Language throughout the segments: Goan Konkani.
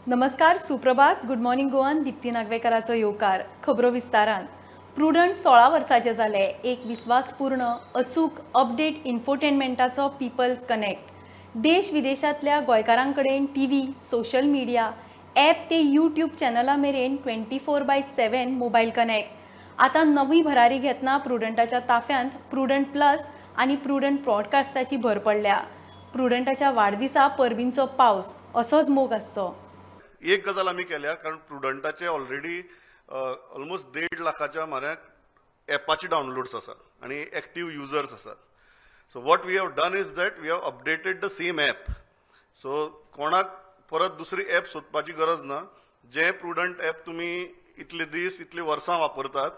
नमस्कार, सुप्रभात, गुड मॉर्निंग गोवान दीप्ती नागवेकराचो येवकार. खबरो विस्तारान. प्रुडंट 16 वर्साचे जाले. एक विस्वासपूर्ण, अचूक, अपडेट इन्फोटेनमेंटाचो पिपल्स कनेक्ट. देश विदेशांतल्या गोंयकारां कडेन टीव्ही, सोशल मिडिया, ॲप ते यूट्यूब चॅनला मेरेन 24/7 मोबायल कनेक्ट. आतां नवी भरारी घेतना प्रुडंटाच्या ताफ्यांत प्रुडंट प्लस आनी प्रुडंट प्रॉडकास्टाची भर पडल्या. प्रुडंटाच्या वाडदिसा परबींचो पावस असोच मोग आसचो. एक गजाल आमी केल्या, कारण प्रुडंटाचे ऑलरेडी ऑलमोस्ट 1.5 लाखाच्या म्हऱ्याक एपाचे डावनलोड्स आसात आनी एक्टीव युजर्स आसात. So what we have done is that we have updated the same app. So कोणाक परत दुसरी एप सोदपाची गरज ना. जे प्रुडंट एप तुमी इतले दीस इतली वर्सां वापरतात,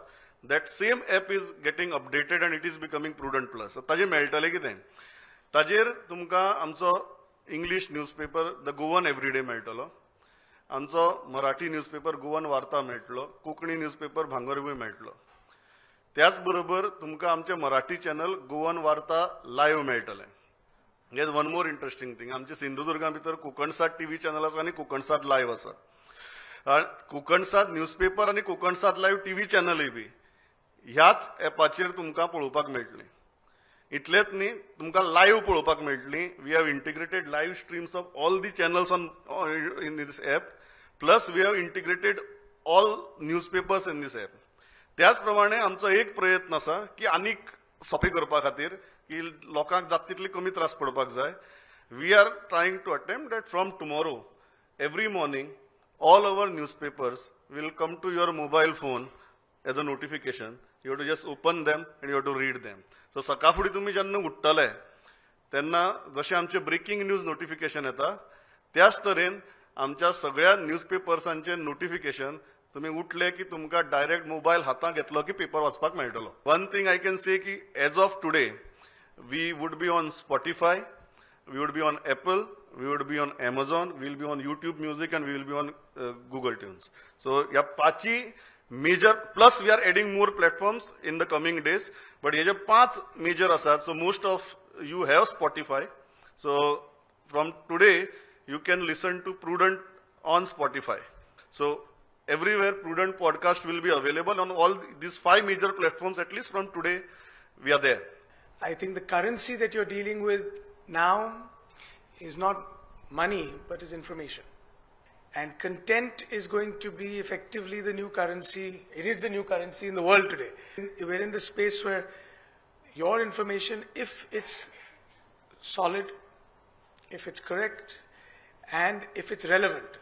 that same app is getting updated and it is becoming Prudent Plus. ताजेर मेळटलें कितें? ताजेर तुमकां आमचो English newspaper the Goan Everyday मेळटलो, आमचो मराठी न्यूजपेपर गोवन वार्ता मेळटलो, कोंकणी न्यूजपेपर भांगरभूंय मेळटलो. त्याच बरोबर तुमकां आमचें मराठी चॅनल गोवन वार्ता लायव्ह मेळटलें. Is one more interesting thing, आमचे सिंधुदुर्गा भितर कोकणसाद टीव्ही चॅनल आसा आनी कोकणसाद लायव्ह आसा. कोकणसाद न्यूजपेपर आनी कोकणसाद लायव्ह टीव्ही चॅनलय बी ह्याच एपाचेर तुमकां पळोवपाक मेळटलें. इतलेंच न्ही, तुमकां लायव्ह पळोवपाक मेळटली. We have integrated live streams of all the channels on in this app, plus we have integrated all newspapers in this app. त्याच प्रमाणे आमचो एक प्रयत्न आसा की आनीक सोंपें करपा खातीर की लोकांक जाता तितले कमी त्रास पडपाक जाय. We are trying to attempt that from tomorrow every morning all our newspapers will come to your mobile phone as a notification. You have to just open them and you have to read them. So सकाळ फुडें तुमी जेन्ना उठ्ठले तेन्ना जशें आमचें ब्रेकींग न्यूज नोटिफिकेशन येता, त्याच तरेन आमच्या सगळ्या न्यूजपेपर्सांचें नोटिफिकेशन तुमी उठले की तुमकां डायरेक्ट मोबायल हातांत घेतलो की पेपर वाचपाक मेळटलो. One thing I can say की as of today we would be on Spotify, we would be on Apple, we would be on Amazon, we will be on YouTube Music and we will be on Google Tunes. So ह्या पांचय major, plus we are adding more platforms in the coming days, but हे जे 5 मेजर आसात. So most of you have Spotify, so from today you can listen to Prudent on Spotify. So everywhere Prudent podcast will be available on all these 5 major platforms. At least from today we are there. I think the currency that you're dealing with now is not money, but is information. And content is going to be effectively the new currency. It is the new currency in the world today. We're in the space where your information, if it's solid, if it's correct, and if it's relevant,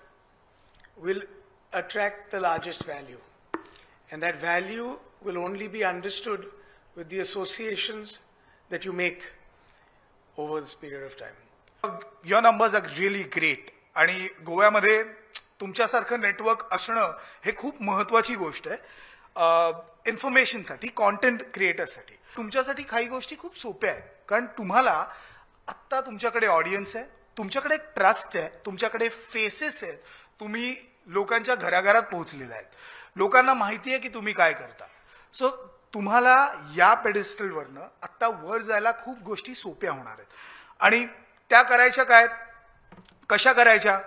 will attract the largest value. And that value will only be understood with the associations that you make over this period of time. Your numbers are really great. आणि गोव्यामध्ये तुमच्यासारखं नेटवर्क असणं हे खूप महत्त्वाची गोष्ट आहे इन्फॉर्मेशनसाठी, कॉन्टेंट क्रिएटर्ससाठी. तुमच्यासाठी काही गोष्टी खूप सोप्या आहेत, कारण तुम्हाला आत्ता तुमच्याकडे ऑडियन्स आहे, तुमच्याकडे ट्रस्ट आहे, तुमच्याकडे फेसेस आहेत, तुम्ही लोकांच्या घराघरात पोहोचलेले आहेत, लोकांना माहिती आहे की तुम्ही काय करता. सो तुम्हाला या पेडेस्टलवरनं आत्ता वर जायला खूप गोष्टी सोप्या होणार आहेत. आणि त्या करायच्या काय, कशा करायच्या?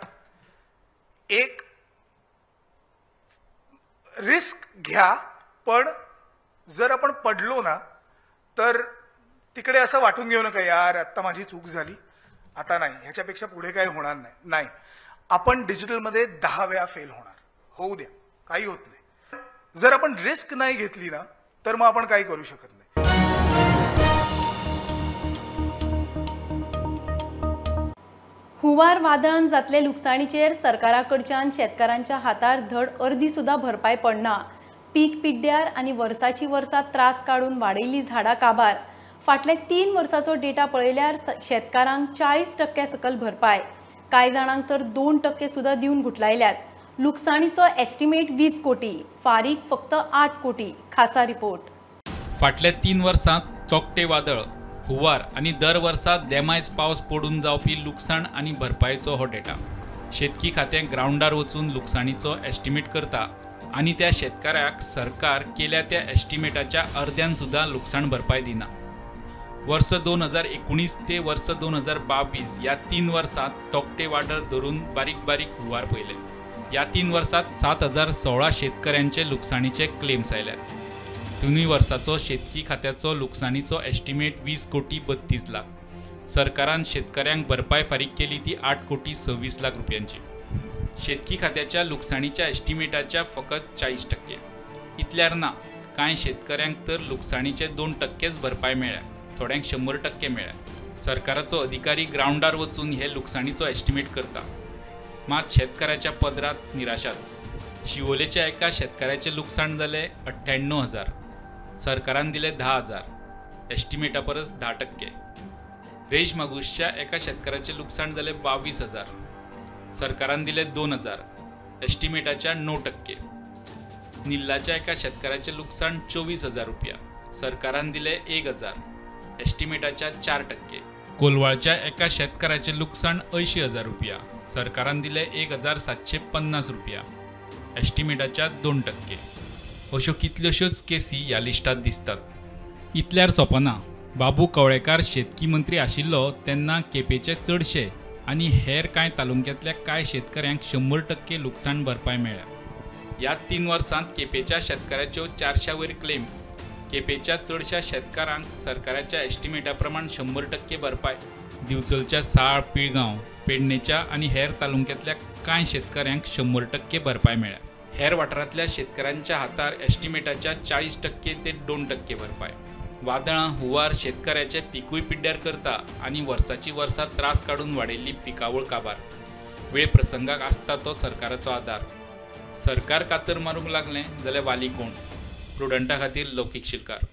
एक रिस्क घ्या, पण जर आपण पडलो ना तर तिकडे असं वाटून घेऊ नका, यार आत्ता माझी चूक झाली, आता नाही, ह्याच्यापेक्षा पुढे काही होणार नाही. नाही, आपण डिजिटलमध्ये 10 वेळा फेल होणार, होऊ द्या, काही होत नाही. जर आपण रिस्क नाही घेतली ना तर मग आपण काही करू शकत नाही. हुंवार वादळान जातले लुकसाणीचेर सरकारा कडच्यान शेतकारांच्या हातार धड अर्दी सुद्दां भरपाय पडना. पीक पिड्ड्यार आनी वर्साची वर्सां त्रास काडून वाडयल्ली झाडां काबार. फाटल्या 3 वर्साचो डेटा पळयल्यार शेतकारांक 40% सकल भरपाय, कांय जाणांक तर 2% सुद्दां दिवन गुठलायल्यात. लुकसाणीचो एस्टिमेट 20 कोटी, फारीक फक्त 8 कोटी. खासा रिपोर्ट. फाटल्या 3 वर्सांत तोक्टे वादळ, हुंवार आनी दर वर्सा देमायज पावस पडून जावपी लुकसाण आनी भरपायेचो हो डेटा. शेतकी खातें ग्रावंडार वचून लुकसाणीचो एस्टिमेट करता आनी त्या शेतकाऱ्याक सरकार केल्या त्या एस्टिमेटाच्या अर्द्यान सुद्दां लुकसाण भरपाय दिना. वर्स 2019 ते वर्स 2022 ह्या 3 वर्सांत तोकटे वाडर धरून बारीक बारीक हुंवार पळयले. ह्या 3 वर्सांत 7016 शेतकऱ्यांचे लुकसाणीचे क्लेम्स आयल्यात. 3 वर्साचो शेतकी खात्याचो लुकसाणीचो एस्टिमेट 20 कोटी 32 लाख. सरकारान शेतकऱ्यांक भरपाय फारीक केली ती 8 कोटी 26 लाख रुपयांची. शेतकी खात्याच्या लुकसाणीच्या एस्टिमेटाच्या फकत 40%. इतल्यार ना, कांय शेतकऱ्यांक तर लुकसाणीचे 2% भरपाय मेळ्ळ्या, थोड्यांक 100% मेळ्ळ्या. सरकाराचो अधिकारी ग्रावंडार वचून हे लुकसाणीचो एस्टिमेट करता, मात शेतकऱ्याच्या पदरांत निराशाच. शिवोलेच्या एका शेतकऱ्याचें लुकसाण जालें 98,000, सरकारान दिले 10,000, एस्टिमेटा परस 10%. रेश मागुशच्या एका शेतकऱ्याचें लुकसाण जालें 22,000, सरकारान दिले 2,000, एस्टिमेटाच्या 9%. निल्लाच्या एका शेतकऱ्याचें लुकसाण 24,000 रुपया, सरकारान दिले 1,000, एस्टिमेटाच्या 4%. कोलवाळच्या एका शेतकऱ्याचें लुकसाण 80,000 रुपया, सरकारान दिले 1,750 रुपया, एस्टिमेटाच्या 2%. अश्यो कितल्योश्योच केसी ह्या लिस्टांत दिसतात. इतल्यार सोंपना. बाबू कवळेकार शेतकी मंत्री आशिल्लो तेन्ना केपेचे चडशे आनी हेर कांय तालुक्यांतल्या कांय शेतकऱ्यांक 100% लुकसाण भरपाय मेळ्ळ्या. ह्या 3 वर्सांत केपेच्या शेतकऱ्याच्यो 400 वयर क्लेम. केपेच्या चडशा शेतकारांक सरकाराच्या एस्टिमेटा प्रमाण 100% भरपाय. दिवचलच्या साळ, पिळगांव, पेडणेच्या आनी हेर तालुक्यांतल्या कांय शेतकऱ्यांक 100% भरपाय मेळ्ळ्या. हेर वाठारांतल्या शेतकऱ्यांच्या हातार एस्टिमेटाच्या 40% ते 2% भरपाय. वादळां, हुंवार शेतकऱ्याचे पिकूय पिड्ड्यार करता आनी वर्साची वर्सां त्रास काडून वाडयल्ली पिकावळ काबार. वेळ प्रसंगाक आसता तो सरकाराचो आदार. सरकार कातर मारूंक लागलें जाल्यार वाली कोण? प्रुडंटा खातीर लौकीक शिलकार.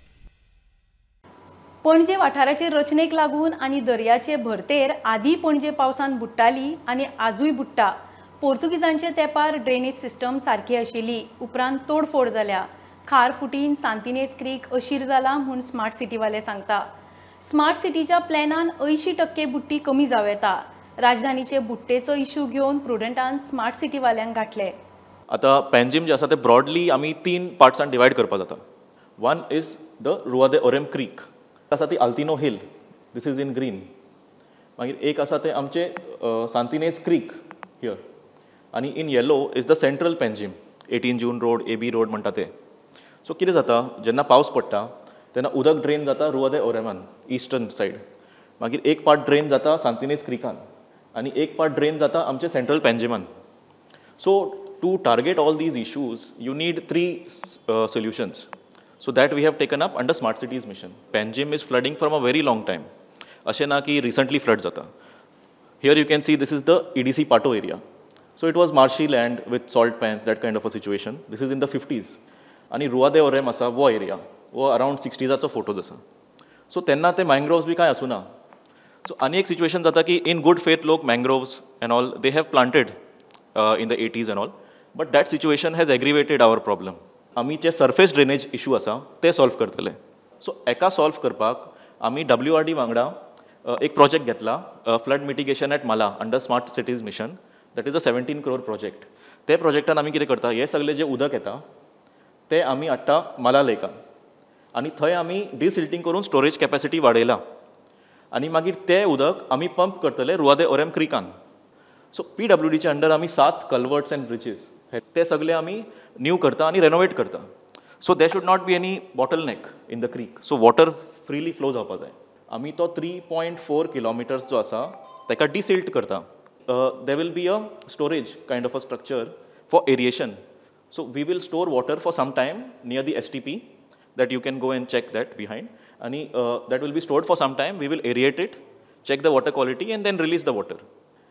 पणजे वाठाराचे रचनेक लागून आनी दर्याचे भरतेर आदी पणजे पावसान बुडटाली आनी आजूय बुडटा. पोर्तुगीजांचे तेंपार ड्रेनेज सिस्टम सारकी आशिल्ली, उपरांत तोडफोड जाल्या. खार फुटीन सांतिनेज क्रीक अशीर जाला म्हूण स्मार्ट सिटीवाले सांगता. स्मार्ट सिटीच्या प्लॅनान 80% बुडटी कमी जावं येता. राजधानीचे बुडटेचो इशू घेवन प्रुडंटान स्मार्ट सिटीवाल्यांक गांठले. आतां पॅन्जीम जे आसा ते ब्रॉडली आमी 3 पार्ट्सान डिवायड करपाक जाता. One is the Rua de Orem creek, आसा ती Altino hill, this is in green. मागीर एक आसा ते आमचे सांतिनेज क्रीक here, आनी in yellow is the central Panjim, 18 June road, A B road म्हणटा ते. सो कितें जाता, जेन्ना पावस पडटा तेन्ना उदक ड्रेन जाता रुआ दे ओरेमान इस्टर्न सायड, मागीर एक पार्ट ड्रेन जाता सांतिनेज क्रिकान आनी एक पार्ट ड्रेन जाता आमचे central पॅन्जिमान. So to target all these issues you need 3 solutions. So that we have taken up under smart cities mission. Panjim is flooding from a very long time, अशें ना की रिसंटली फ्लड जाता. Here you can see this is the EDC Patto area. So it was marshy land with salt pans, that kind of a situation. This is in the 50s. आनी रुआ दे ओरेम आसा वो एरिया, वो अरावंड 60s photos आसा. सो तेन्ना ते मँग्रोव्स बी कांय आसूना. सो आनी एक सिच्युएशन जाता की इन गुड फेथ लोक mangroves and all they have planted in the 80s and all, but that situation has aggravated our problem. आमी जे सर्फेस ड्रेनेज इशू आसा ते सॉल्व करतले. सो एका सॉल्व करपाक आमी WRD वांगडा एक प्रोजेक्ट घेतला, flood mitigation at Mala under smart cities mission. That is a 17 crore project. ते प्रोजेक्टान आमी कितें करता, हे सगळे जे उदक येता ते आमी हाडटा माला लेकान आनी थंय आमी डिसिल्टींग करून स्टोरेज कॅपॅसिटी वाडयला आनी मागीर ते उदक आमी पंप करतले रुआ दे ओरेम क्रिकान. सो PWDच्या अंडर आमी 7 कल्वर्ट्स एंड ब्रिजीस ते सगळे आमी न्यू करता आनी रेनोवेट करता. So there should not be any bottle neck in the creek, so water freely flow जावपा जाय. आमी तो 3.4 किलोमिटर्स जो आसा ताका डिसिल्ट करता. There will be a storage kind of a structure for aeration. So we will store water for some time near the STP, that you can go and check that behind. And that will be stored for some time. We will aerate it, check the water quality and then release the water.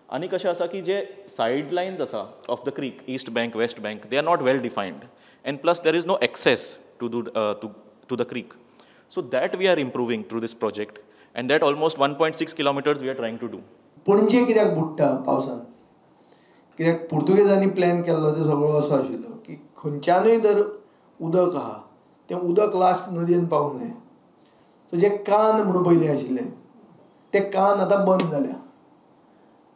Ani kashe asa ki je sidelines asa of the creek, east bank, west bank, they are not well defined. And plus there is no access to the creek. So that we are improving through this project, and that almost 1.6 kilometers we are trying to do. Panaji कित्याक बुडटा पावसान, कित्याक पुर्तुगेजांनी प्लॅन केल्लो तो सगळो असो आशिल्लो की खंयच्यानूय जर उदक आहा तें उदक लास्ट नदयेन पावूंक जाय. सो जे कान म्हणून पयलीं आशिल्ले ते कान आतां बंद जाल्या.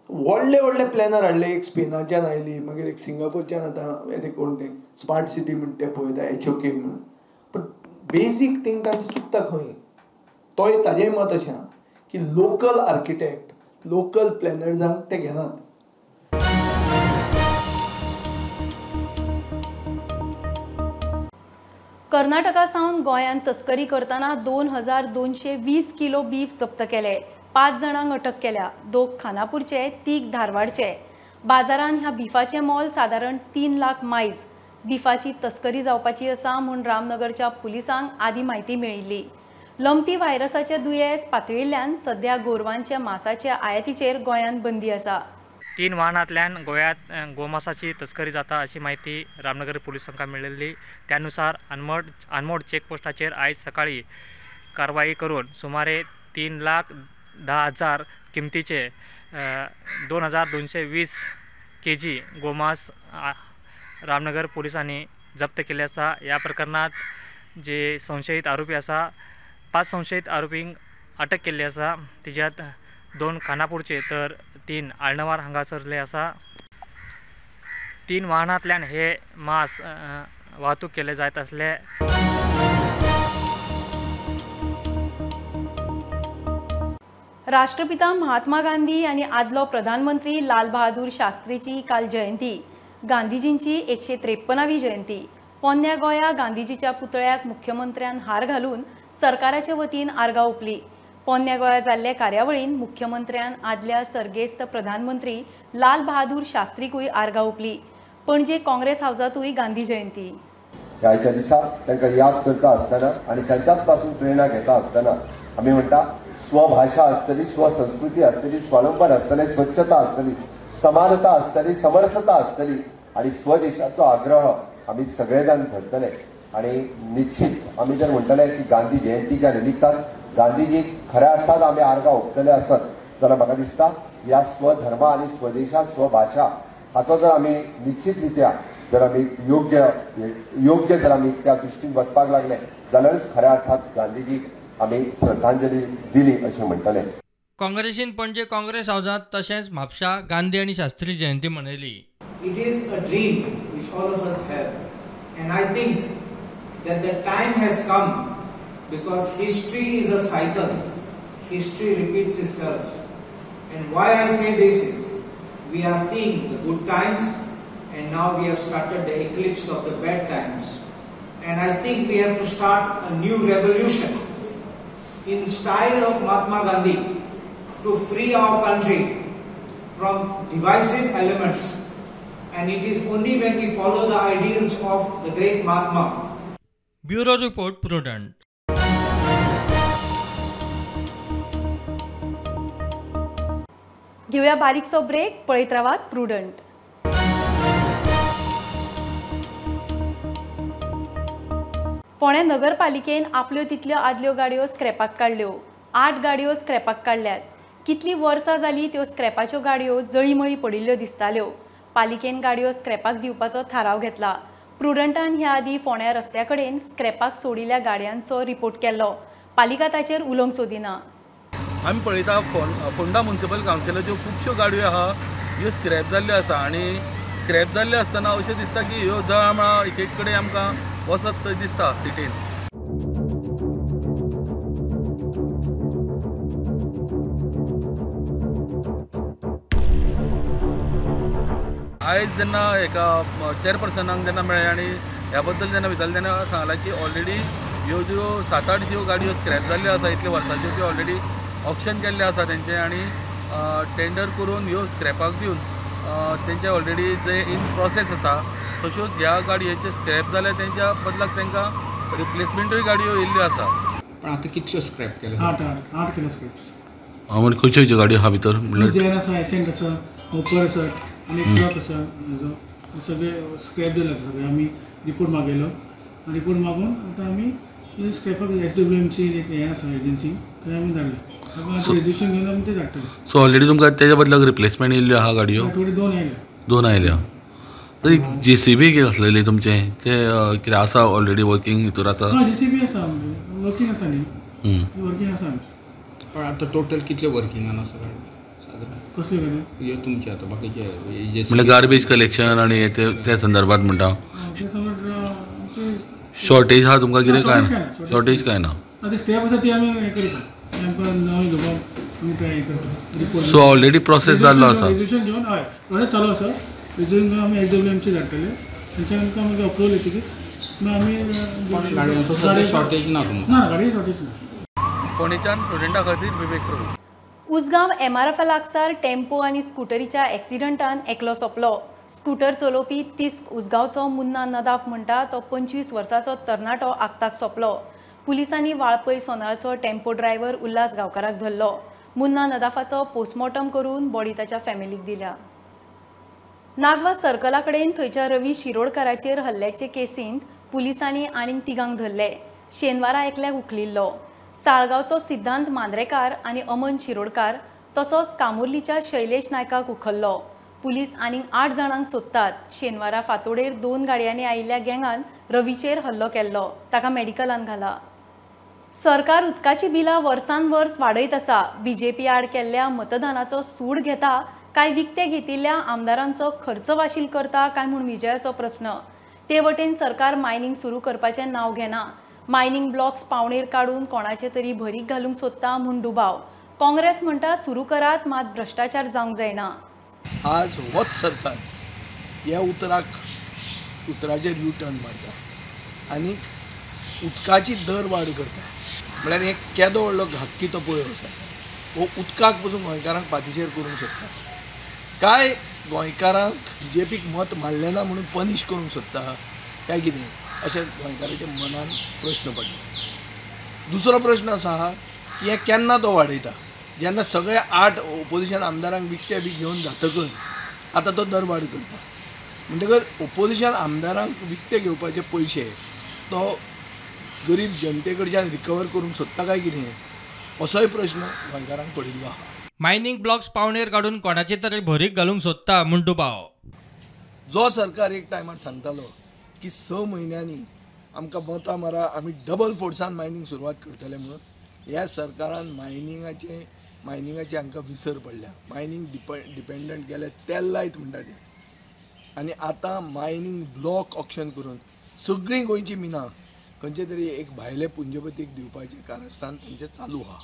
व्हडले व्हडले प्लॅनर हाडले, एक स्पेनाच्यान आयली, मागीर एक सिंगापूरच्यान आतां ते कोण ते स्मार्ट सिटी म्हणटा ते पळयता HOK म्हणून. पण बेजीक थींग तांचें चुकता खंय. तोय ताजेंय मत अशें आहा की लोकल आर्किटेक्ट, लोकल प्लॅनर्सांक ते घेनात. कर्नाटका सावन गोंयांत तस्करी करतना 2220 किलो बीफ जप्त केले. 5 जाणांक अटक केल्या. 2 खानापूरचे, 3 धारवाडचे. बाजारान ह्या बिफाचें मोल सादारण 3 लाख मायज. बिफाची तस्करी जावपाची आसा म्हूण रामनगरच्या पुलिसांक आदी म्हायती मेळिल्ली. लंपी व्हायरसाचें दुयेंस पातळिल्ल्यान सध्या गोरवांच्या मासाचे आयातीचेर गोंयांत बंदी आसा. 3 वाहनांतल्यान गोव्यात गोमासाची तस्करी जाता अशी माहिती रामनगर पुलिसांक मेळिल्ली. त्यानुसार अनमोड चेकपोस्टाचेर आयज सकाळी कारवाई करून सुमारे 3,10,000 किमतीचे 2220 केजी गोमांस रामनगर पोलिसांनी जप्त केले आसा. ह्या प्रकरणात जे संशयित आरोपी आसा 5 संशयित आरोपींक अटक केल्ली आसा. तिज्यात 2 खानापूरचे तर 3 आळणवार हांगासरले आसा. 3 वाहनांतल्यान हे मांस वाहतूक केले जायत आसले. राष्ट्रपिता महात्मा गांधी आनी आदलो प्रधानमंत्री लाल बहादूर शास्त्रीची काल जयंती. गांधीजींची 153वी जयंती. पोन्न्या गोंया गांधीजीच्या पुतळ्याक मुख्यमंत्र्यान हार घालून सरकाराचे वतीन आर्गां ओंपली. पोन्न्या गोंया जाल्ले कार्यावळीन मुख्यमंत्र्यान आदल्या सर्गेस्त प्रधानमंत्री लाल बहादूर शास्त्रीकूय आर्गां ओंपली. पणजे काँग्रेस हावजांतूय गांधी जयंती. आयच्या दिसा तांकां याद करता आसतना आनी तांच्याच पासून प्रेरणा घेता आसतना आमी म्हणटा स्वभाषा आसतली, स्वसंस्कृती आसतली, स्वावलंबन आसतलें, स्वच्छता आसतली, समानता आसतली, समरसता आसतली आनी स्वदेशाचो आग्रह आमी सगळे जाण धरतले. आनी निश्चित आमी जर म्हणटले की गांधी जयंतीच्या निमित्तान गांधीजी खऱ्या अर्थान आमी आर्गां ओंपतले आसत जाल्यार म्हाका दिसता ह्या स्वधर्म आनी स्वदेशा स्वभाषा हाचो जर आमी निश्चित रित्या जर आमी योग्य जर आमी त्या दृश्टीन वचपाक लागले जाल्यारूच खऱ्या अर्थात गांधीजीक आमी श्रद्धांजली दिली अशें म्हणटले. काँग्रेसीन पणजे काँग्रेस हावजांत तशेंच म्हापशा गांधी आनी Shastri Jayanti मनयली. It is a dream which all of us have, and I think that the time has come because history is a cycle. History repeats itself. And why I say this is, we are seeing the good times and now we have started the eclipse of the bad times. And I think we have to start a new revolution in style of Mahatma Gandhi to free our country from divisive elements. And it is only when we follow the ideals of the great Mahatma. Bureau Report, Prudent. घेऊया बारीकसो ब्रेक. पळयत रावात प्रुडंट. फोंड्या नगरपालिकेन आपल्यो तितल्यो आदल्यो गाडयो स्क्रॅपाक काडल्यो. 8 गाडयो स्क्रॅपाक काडल्यात. कितलीं वर्सां जालीं त्यो स्क्रॅपाच्यो गाडयो जळीमळी पडिल्ल्यो दिसताल्यो. पालिकेन गाडयो स्क्रॅपाक दिवपाचो थाराव घेतला. प्रुडंटान ह्या आदीं फोंड्या रस्त्या कडेन स्क्रॅपाक सोडिल्ल्या गाडयांचो रिपोर्ट केल्लो. पालिका ताचेर उलोवंक सोदिना. आमी पळयता फोंडा म्युनिसिपल कावन्सिलाच्यो खुबश्यो गाडयो आहा ह्यो स्क्रॅप जाल्ल्यो आसा आनी स्क्रॅप जाल्ल्यो आसतना अशें दिसता की ह्यो जळामळा एक एक कडेन आमकां वचत थंय दिसता सिटीन. आयज जेन्ना एका चेअरपर्सनाक जेन्ना मेळ्ळें आनी ह्या बद्दल जेन्ना विचारलें तेन्ना सांगलां की ऑलरेडी ह्यो ज्यो 7-8 ज्यो गाडयो स्क्रॅप जाल्ल्यो आसा इतल्या वर्सांच्यो त्यो ऑलरेडी ऑक्शन केल्लें आसा तेंचें आनी टेंडर करून ह्यो स्क्रॅपाक दिवन तेंचे ऑलरेडी जे इन प्रोसेस आसा. तश्योच ह्या गाडयेचे स्क्रॅप जाल्या तेंच्या बदलाक तांकां रिप्लेसमेंटूय गाडयो येयल्ल्यो आसा. पण आतां कितल्यो स्क्रॅप केल्या? 8 किलो स्क्रॅप. म्हणजे खंयच्यो खंयच्यो गाडयो आहा भितर? झेन आसा, एसेंट आसा, होपर आसा आनी ट्रक आसा. सगळे स्क्रॅप जाले आसा. सगळे आमी रिपोर्ट मागयलो. रिपोर्ट मागून आतां आमी स्क्रॅपाक SWMC एक हें आसा एजन्सी थंय आमी धाडले. रेजिस्ट्रेशन घेवन आमी ते धाडटले. सो ऑलरेडी तुमकां तेज्या बदलाक रिप्लेसमेंट येयल्ल्यो आहा गाडयो? थोड्यो 2 आयल्या. 2 आयल्या. JCB आसलेली तुमचें तें कितें आसा ऑलरेडी वर्कींग हितूर आसा? आं, JCB आसा आमचें वर्कींग आसा न्ही, वर्कींग आसा आमचें. पण आतां टोटल कितले वर्किंगान आसा गाडी सादारण? कसली गाडी? ह्यो तुमचे आतां बाकीचे म्हणल्यार गार्बेज कलेक्शन आनी ते संदर्भात म्हणटा. शॉर्टेज आहा तुमकां कितें? काय ना शॉर्टेज काय ना. आतां स्क्रॅप आसा ती आमी हें करता, आमकां नवें घेवपाक आमी ट्राय करता रिपोर्ट. सो ऑलरेडी प्रोसेस जाल्लो आसा, रेजोल्युशन घेवन हय प्रोसेस चालू आसा. रेजोल्युशन घेवन आमी SWMC धाडटले, थंयच्यान आमकां मागीर अप्रुवल येतकीच मागीर आमी गाडयांचो सद्या शॉर्टेज ना तुमकां? ना, गाडयेची शॉर्टेज ना. फोंडेच्यान प्रुडंटा खातीर विवेक प्रभू. उजगांव MRF लागसार टेम्पो आनी स्कुटरीच्या एक्सिडंटान एकलो सोंपलो. स्कुटर चलोवपी तिस्क उजगांवचो मुन्ना नदाफ म्हणटा तो 25 वर्सांचो तरणाटो आक्ताक सोंपलो. पुलिसांनी वाळपय सोनाळचो टेम्पो ड्रायव्हर उल्हास गांवकाराक धरलो. मुन्ना नदाफाचो पोस्टमॉर्टम करून बॉडी ताच्या फॅमिलीक दिल्या. नागवा सर्कला कडेन थंयच्या रवी शिरोडकाराचेर हल्ल्याचे केसींत पुलिसांनी आनीक 3 धरले. शेनवारा एकल्याक उखलिल्लो. साळगांवचो सिद्धांत मांद्रेकार आनी अमन शिरोडकार तसोच कामुर्लीच्या शैलेश नायकाक उखल्लो. पुलीस आनीक 8 जाणांक सोदतात. शेनवारा फांतोडेर 2 गाडयांनी आयिल्ल्या गँगान रवीचेर हल्लो केल्लो. ताका मेडिकलान घाला. सरकार उदकाची बिलां वर्सान वर्स वाडयत आसा. बीजेपी आड केल्ल्या मतदानाचो सूड घेता काय विकते घेतिल्ल्या आमदारांचो खर्च वाशील करता काय म्हूण विजयाचो प्रस्न. ते वटेन सरकार मायनिंग सुरू करपाचें नांव घेना. मायनिंग ब्लॉक्स पावणेर काडून कोणाचे तरी भरीक घालूंक सोदता म्हूण दुबाव. काँग्रेस म्हणटा सुरू करात, मात भ्रश्टाचार जावंक जायना. आज होच सरकार ह्या उतराचेर यू टर्न मारता आनी उदकाची दर वाड करता. म्हळ्यार हे केदो व्हडलो घातकी तो पळय आसा. हो उदकाक पसून गोंयकारांक पातिशेर करूंक सोदता. काय गोंयकारांक बीजेपीक मत मारलें ना म्हणून पनिश करूंक सोदता काय कितें अशें गोंयकाराच्या मनान प्रश्न पडला. दुसरो प्रश्न आसा की हें केन्ना तो वाडयता, जेन्ना सगळे 8 ओपोजिशन आमदारांक विकते बी घेवन जातकच आतां तो दरवाड करता. म्हणटकर ओपोजिशन आमदारांक विकते घेवपाचे पयशे तो गरीब जनते कडच्यान रिकवर करूंक सोदता काय कितें असोय प्रश्न गोंयकारांक पडिल्लो आसा. मायनिंग ब्लॉक्स पावणेर काडून कोणाचे तरी भरीक घालूंक सोदता म्हूण दुबाव. जो सरकार एक टायमार सांगतालो की 6 म्हयन्यांनी आमकां मतां मारा, आमी डबल फोर्सान मायनिंग सुरवात करतले म्हणून, ह्या सरकारान मायनिंगाचे हांकां विसर पडल्या. मायनिंग डिपेंडंट गेले, तेल लायत म्हणटा ते. आनी आतां मायनिंग ब्लॉक ऑक्शन करून सगळीं गोंयची मिनां खंयचे तरी एक भायले पुंजपतीक दिवपाचें कारस्थान तांचें चालू आहा.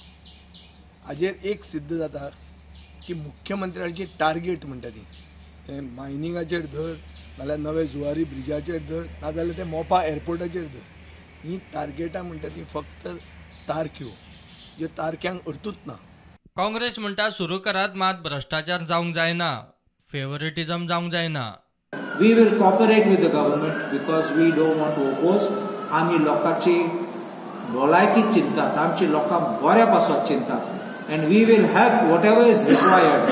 हाजेर एक सिद्ध जाता की मुख्यमंत्र्याची टार्गेट म्हणटा ती तें मायनिंगाचेर धर, नाजाल्यार नवे जुवारी ब्रिजाचेर धर, नाजाल्यार तें मोपा एअरपोर्टाचेर धर, ही टार्गेटां म्हणटा ती फक्त तारख्यो, ज्यो तारख्यांक अर्थूच ना. काँग्रेस म्हणटा सुरू करात, मात भ्रश्टाचार जावंक जायना, फेवरेटिझम जावंक जायना. We will cooperate with the government because we don't want to oppose. आमी लोकांची भलायकी चिंतात, आमची लोकां बऱ्या पासत चिंतात, and we will help whatever is required,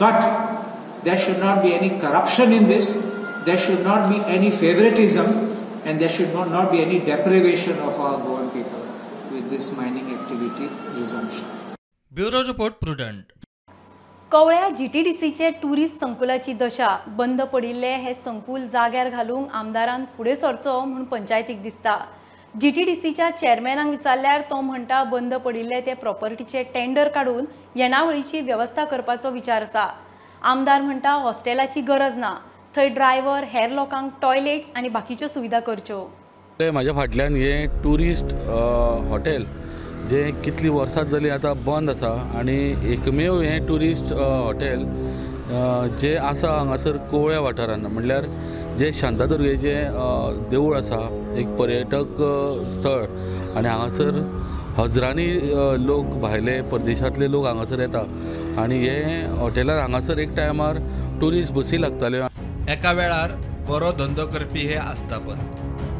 but there should not be any corruption in this, there should not be any favoritism, and there should not be any deprivation of our Goan people with this mining activity resumption. Bureau report, Prudent. कवळ्या GTDCचे tourist संकुलाची दशा. बंद पडिल्ले हे संकुल जाग्यार घालूंक आमदारान फुडें सरचो म्हूण पंचायतीक दिसता. GTDCच्या चेअरमॅनाक विचारल्यार तो म्हणटा बंद पडिल्ले ते प्रॉपर्टीचे टेंडर काडून येणावळीची वेवस्था करपाचो विचार आसा. आमदार म्हणटा हॉस्टेलाची गरज ना, थंय ड्रायव्हर हेर लोकांक टॉयलेट्स आनी बाकीच्यो सुविधा करच्यो. म्हाज्या फाटल्यान हे ट्युरिस्ट हॉटेल जे कितली वर्सां जाली आतां बंद आसा आनी एकमेव हें ट्युरिस्ट हॉटेल जे आसा हांगासर कोवळ्या वाठारान, म्हणल्यार जे शांतादुर्गेचें देवूळ आसा, एक पर्यटक स्थळ, आनी हांगासर हजरांनी लोक भायले परदेशांतले लोक हांगासर येता आनी हे हॉटेलान हांगासर एक टायमार ट्युरिस्ट बसी लागताल्यो. एका वेळार बरो धंदो करपी हे आस्थापन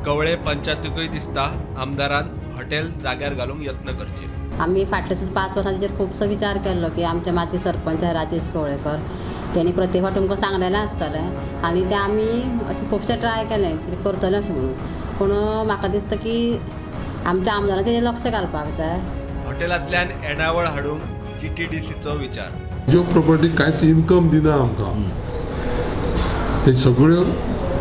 कवळे पंचायतीकूय दिसता आमदारान हॉटेल जाग्यार घालूंक यत्न करचे. आमी फाटले सुद्दां 5 वर्सां तेजेर खुबसो विचार केल्लो की आमचे माजी सरपंच राजेश कवळेकर तेणी प्रत्येक फावट तुमकां सांगलेलें आसतलें आनी तें आमी अशें खुबशें ट्राय केलें कितें करतलें अशें म्हणून, पूण म्हाका दिसता की आमच्या आमदारान तेजेर लक्ष घालपाक जाय. हॉटेलांतल्यान येणावळ हाडूंक GTDCचो विचार. ज्यो प्रॉपर्टी कांयच इनकम दिना आमकां ते सगळ्यो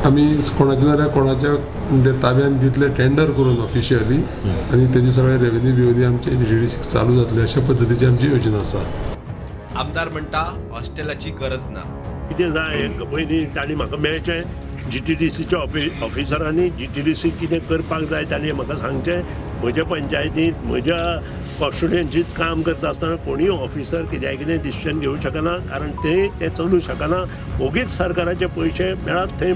आमी कोणाच्या नाल्यार कोणाच्या म्हणजे ताब्यान दितले टेंडर करून ऑफिशियली आनी तेजी सगळे रेवेन्यू बिवेन्यू आमचे GTDC चालू जातले अशा पद्दतीची आमची योजना आसा. आमदार म्हणटा हॉस्टेलाची गरज ना. कितें जाय पयलीं तांणी म्हाका मेळचें, GTDCच्या ऑफिसरांनी GTDC कितें करपाक जाय तांणी म्हाका सांगचें, म्हज्या पंचायतींत म्हज्या कॉन्स्टिट्युएन्सीत काम करता आसतना कोणूय ऑफिसर कित्याक कितें डिसिजन घेवंक शकना, कारण ते चलूंक शकना. ओगीच सरकाराचे पयशे मेळत थंय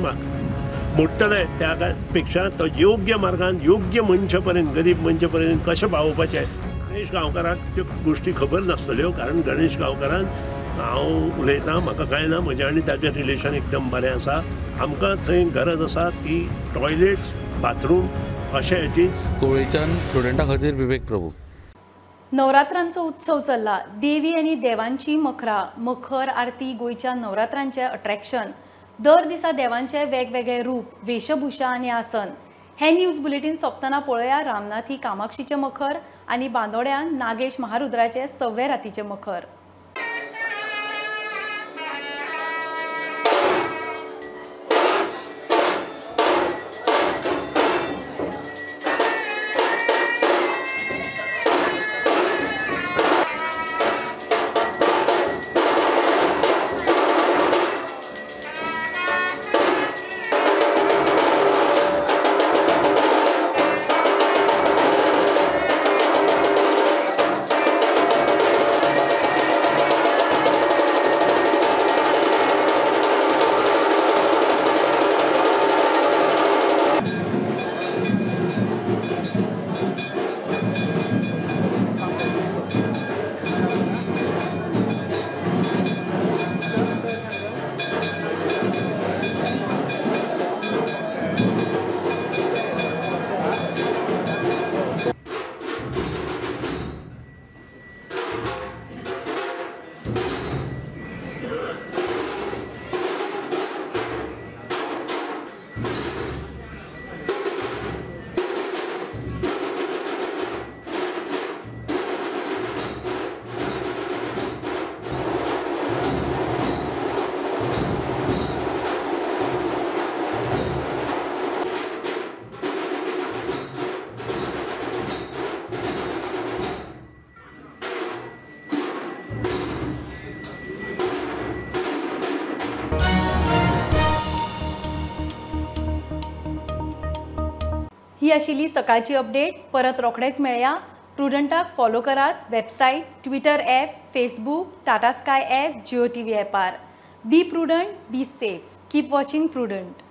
मोडटले, त्या पेक्षा तो योग्य मार्गान योग्य मनशा पर्यंत, गरीब मनशा पर्यंत कशें पावोवपाचें. गणेश गांवकाराक त्यो गोश्टी खबर नासतल्यो, कारण गणेश गांवकारान हांव उलयतां म्हाका कांय ना, म्हजें आनी ताचें रिलेशन एकदम बरें आसा. आमकां थंय गरज आसा ती टॉयलेट्स, बाथरूम अशें हेची. कोवळेच्यान प्रुडंटा खातीर विवेक प्रभू. नवरात्रांचो उत्सव चल्ला. देवी आनी देवांची मखरा, मखर आरती गोंयच्या नवरात्रांचें अट्रॅक्शन. दर दिसा देवांचे वेगवेगळे रूप, वेशभूषा आनी आसन. हे न्यूज बुलेटीन सोंपतना पळोवया रामनाथी कामाक्षीचें मखर आनी बांदोड्यान नागेश महारुद्राचे सव्वे रातीचें मखर. ही आशिल्ली सकाळची अपडेट. परत रोखडेच मेळया. प्रुडंटाक फॉलो करात website, Twitter app, Facebook, Tata Sky app, Jio TV ॲपार. Be prudent, be safe. Keep watching Prudent.